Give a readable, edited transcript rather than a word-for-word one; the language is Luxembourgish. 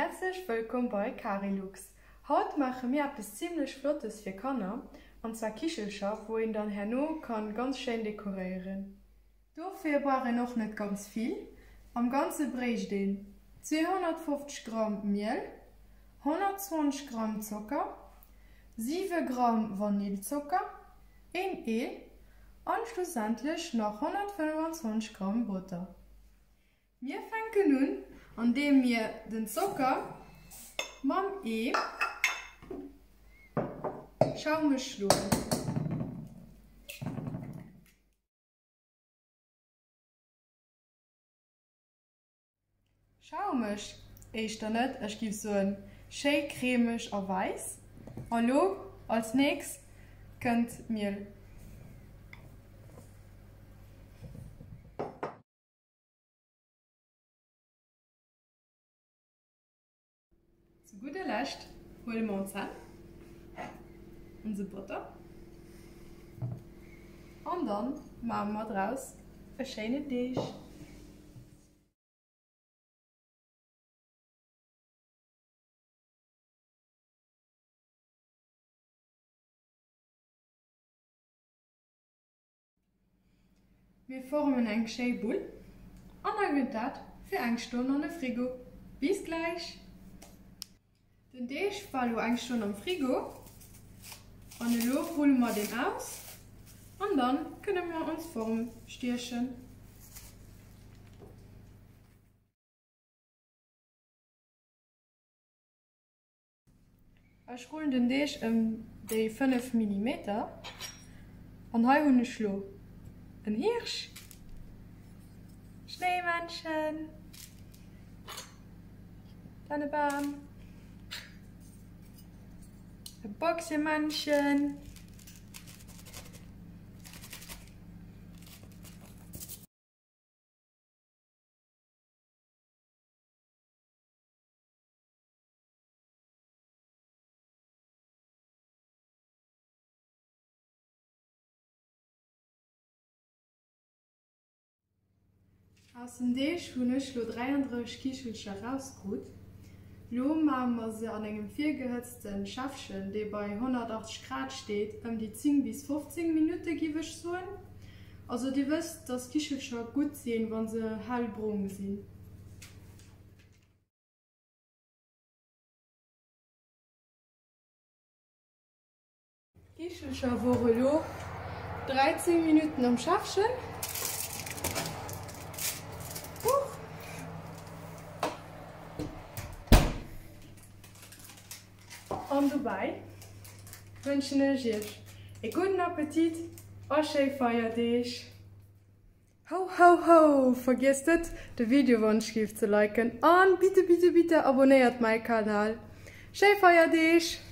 Häerzlech wëllkomm bei Carilux! Haut maache mir eppes zimlech flottes fir Kanner, an zwar Kichelcher, wou een dann herno kann ganz schéin dekoréieren. Dofir brauch een och net ganz vill, am ganze bréicht een 250 Gramm Miel, 120 Gramm Zocker, 7 Gramm Vanillzocker, een Ee an schlussendlech nach 125 Gramm Botter. Mir fänken un an deem mir den Zocker mam Ee schaumeg schloen. Schaumeg éischter net, ech giff soen schéi cremeg a wäiss. A lo als nächst kënnt d'Miel. Zu gudder Lescht huele mer ons Hänn, onse Botter an dann maache mer draus e schéinen Deeg. Mir formen eng schéi Bull an da gëtt dat fir eng Stonn an de Frigo. Bis gläich! Den Deeg war lo eng Stonn am Frigo an elo rulle mer deen aus an dann kënne mer ons Form stiechen. Ech rullen den Deeg ëm déi 5 Millimeter an hei hunn ech lo en Hirsch, Schnéimännchen, Dännebam, e Boxemännchen. Aus dem Deeg hunn ech lo 33 Kichelcher rauskrut. Lo maache mer se an engem virgehëtzten Schäffchen, dee bei 180 Grad steet, ëm déi 10 bis 15 Minutte giff ech soen. Also dir wësst, dass Kichelcher gutt sinn, wa se hellbrong sinn. D'Kichelcher wor elo 13 Minutten am Schäffchen. Huch! An dobäi wënschen ech iech ee gudden Appetit a schéi Feierdeeg! Ho ho ho! Vergiesst net de Video wann ech giff ze liken an bitte bitte bitte abonnéiert mäi Kanal. Schéi Feierdeeg!